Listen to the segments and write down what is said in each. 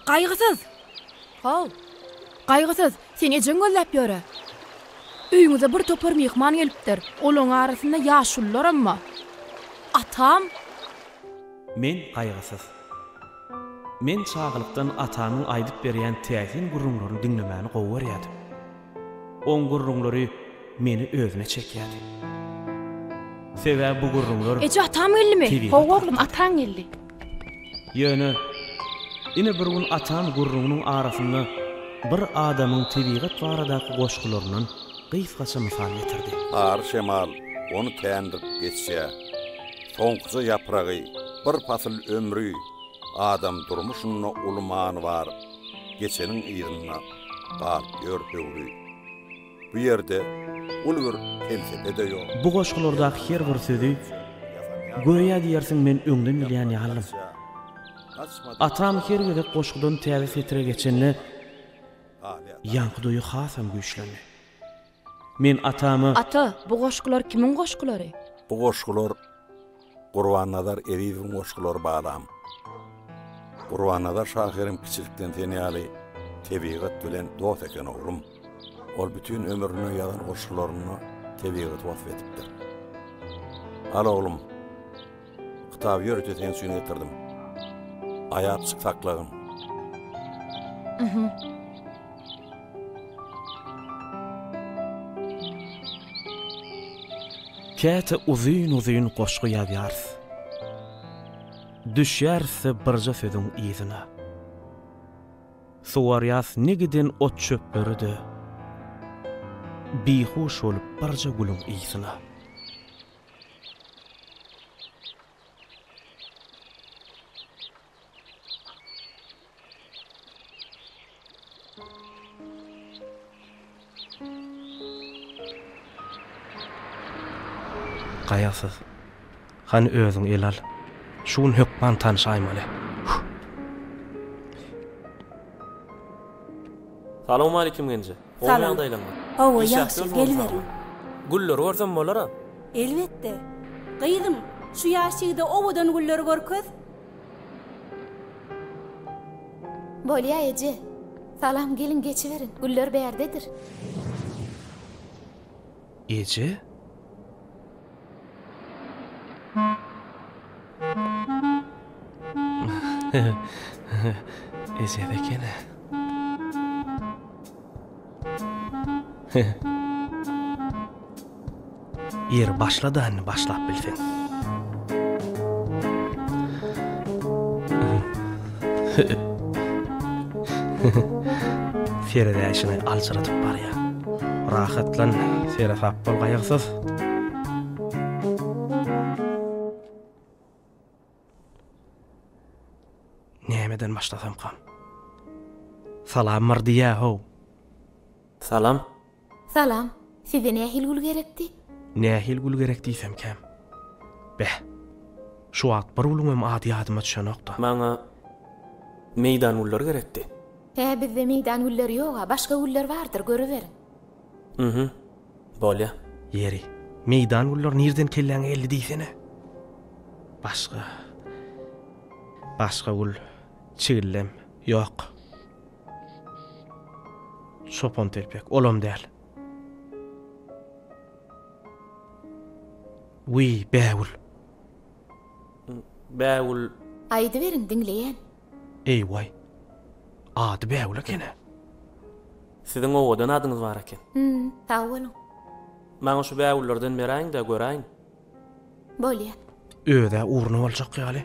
Gaýgysyz! How! Gaýgysyz, seni ejeň gözläp ýör-ä. Öýüňize bir topar myhman gelipdir. Olaň arasynda ýaşulularam bar. Atam! Men Gaýgysyz. Men çagalykdan atamyň aýdyp berýän täsin gürrüňlerini diňlemäni gowy görýärdim. Oň gürrüňleri meni özüne çekýärdi. Sebäbi bu gürrüňler Eje, atam geldimi? tebigat Hawa oglum, hakda. ataň geldi. Ýöne, ine bir gün atam gürrüňiniň arasynda bir adamyň tebigat baradaky goşgularyndan gysgaça mysal getirdi. Sary şemal ony tändirip geçýär. Soňkuja ýapragy, bir pasyl ömri, adam durmuşynda uly many bar, geçeniň yzynda galyp ýör höwri. Bu ýerde uly bir pelsepe-de ýok. Bu goşgulardaky her bir sözi göýä diýersiň men öňden bilýän ýalydym. Atam her gezek goşgudan täze setire geçende ýaňky duýgy hasam güýçlendi. Men atama. Ata, bu goşgular kimiň goşgulary? Bu goşgular Gurbannazar Ezizowyň goşgulary balam. Gurbannazar şahyrym kiçilikden sen ýaly tebigat bilen dost eken oglum. Ol bütin ömrüne ýazan goşgularynda tebigaty wasp edipdir. Al oglum. Kitaby ýörite seň üçin getirdim. Aýapjyk saklagyn. Mhm. Käte uzyn-uzyn goşgy ýazýarys. Düşýäris-de birje sözüň yzyna. Suwarýas ne giden ot-çöpleri-de, Bihuş bolup birje gülüň ysyna. Gaýgysyz. Hany özüň el al. Şu gün hökman tanyşaýmaly. Huh. Salowmalikim Genje. Gowy Salam. ýagdaýlaňmy? Hawa, Işläp ýagşy, ýörsüňmi geliberiň. sagma? Gülleri görsem bolar-a. Elbetde. Gyzym, şu ýaş ýigide owadan gülleri görkez. Bolýa eje. Salam geliň geçiberiň. Güller bärdedir. Eje? Eje ekeni. Ýeri başla-da indi başlap bilseň. Seredäýşine aljyradyp barýa. Rahatlan, seresap bol gaýgysyz. Nämeden başlasamkam? Salam bir diýä-how. Salam. Salam. Size nähili gül gerekdi? Nähili gül gerek diýsemkäm? Beh. Şu wagt bir gülüňem ady ýadyma düşenok-da. Maňa meýdan gülleri gerekdi. Hä, bizde meýdan gülleri ýog-a, başga güller bardyr, görüberiň. Mhm. Bolýa. Ýeri, meýdan gülleri nirden kelläňe geldi diýsene? Başga. Başga gül. Çigildem. Ýok. Çopantelpek, olam däl. Wiý, bägül. Bägül. Aýdyberiň, diňleýän. Eý-waý. Ady Bägül eken-ä. Siziň owadan adyňyz bar eken. Hüm, sag boluň. Maňa şu bägüllerden beräýiň-de, göräýin. Bolýa. Öz-ä ugruna boljak ýaly.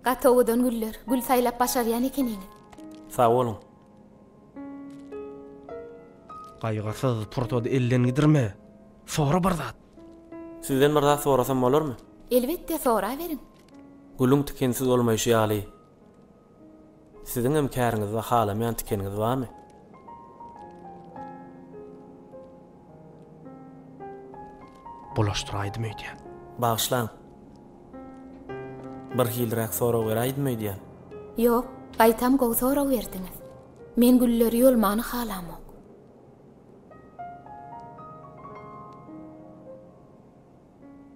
Gaty owadan güller. Gül saýlap başarýan ekeniňiz. Sag boluň. Gaýgysyz pursady elden gidirme. Sora bir zat. Sizden bir zat sorasam bolarmy? Elbetde, soraberiň. Gülüň tikensiz bolmaýşy ýaly, siziňem käriňizde halamaýan tikeniňiz barmy? Bulaşdyraýdym öýdýän. Bagyşlaň. Birhiliräk sorag beräýdim öýdýän. Ýok, gaýtam gowy sorag berdiňiz. Men gülleri ýolmany halamok.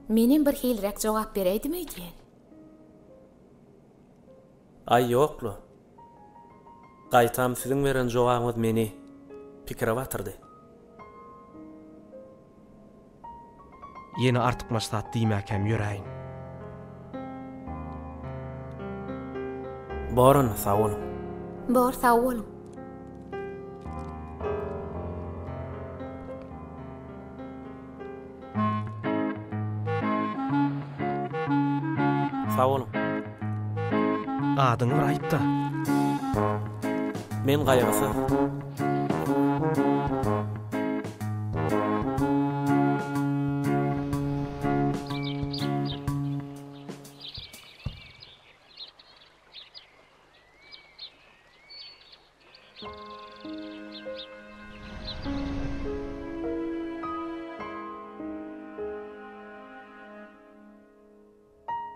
Menem bir hiliräk jogap beräýdim öýdýän. Aý ýok-la. Gaýtam siziň beren jogabyňyz meni pikire batyrdy. Ýene artykmaç zat diýmäkäm ýöräýin. Bor onda, sag boluň. Bor, sag boluň. Sag boluň. Adyňy bir aýt-da. Men Gaýgysyz.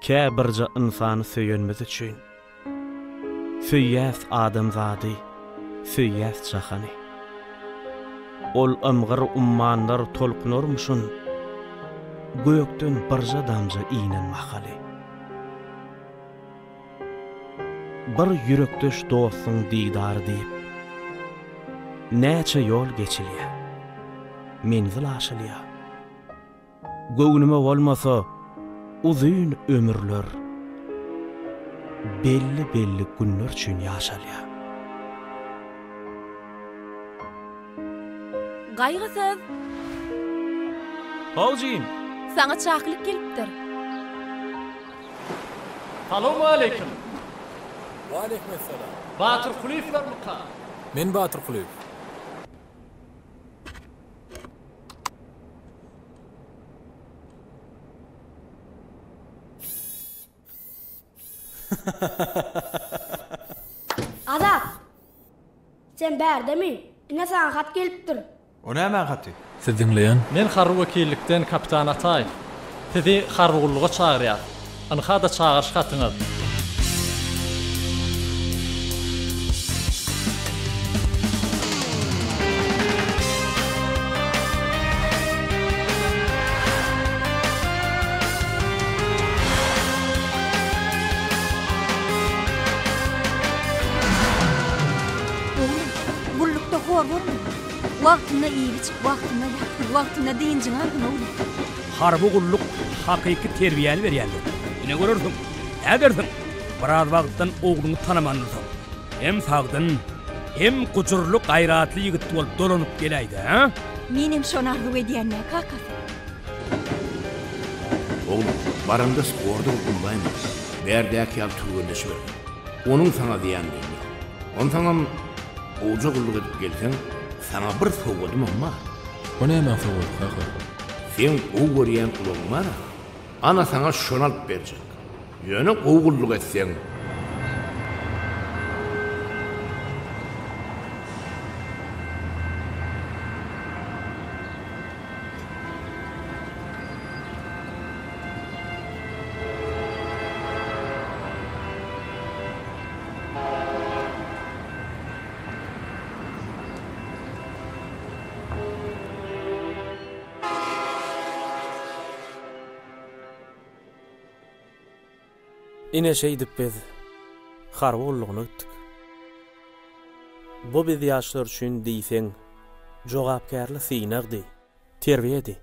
Kä birje ynsany söýenmiz üçin. Söýýäs adamzady, söýýäs jahany. Ol ymgyr ummanlar tolkunarmyşyn, Gökden birje damja inen mahaly. Bir ýürekdeş dostuň didary diýip, Näçe ýol geçilýär, menzil aşylýar. Göwnüme bolmasa, uzyn ömürler Belli-belli günler üçin ýaşalýar. Gaýgysyz! How jigim! Saňa çakylyk gelipdir. Salowmaleýkim. Waleýkimessalam. Batyr Kulyýewlermika? Men Batyr Kulyýew. Azat! Sen bärdemi? Ine saňa hat gelipdir. O nämäň haty? Sizi diňleýän. Men harby wekillikden kapitan Ataýew. Sizi harby gulluga çagyrýas. Ynha-da çagyryş hatyňyz. Oglum, gullukda hor bolma. Wagtynda iýip-içip, wagtynda ýatgyl, wagtynda dynjyňy algyn, oglum. Harby gulluk hakyky terbiýäni berýändir. Ine görersiň, nädersiň, biraz wagtdan ogluňy tanaman dursaň. Hem sagdyn, hem gujurly, gaýratly ýigit bolup dolanyp geläýdä, hä? Menem şony arzuw edýän-dä, kakasy. Oglum, baraňda sporda urunbaýma. Bärdäki ýaly türgenleşiber. Onuň saňa zyýany degmez. Onsoňam, gowja gulluk edip gelseň, saňa bir sowgadymam bar. O nämäň sowgady, kaka? Seň gowy görýän ulagyň bar-a. Ana saňa şony alyp berjek. Ýöne gowy gulluk etseň. Ine şeýdip biz harby gullugyna gitdik. Bu biz ýaşlar üçin diýseň jogapkärli synagdy, terbiýedi.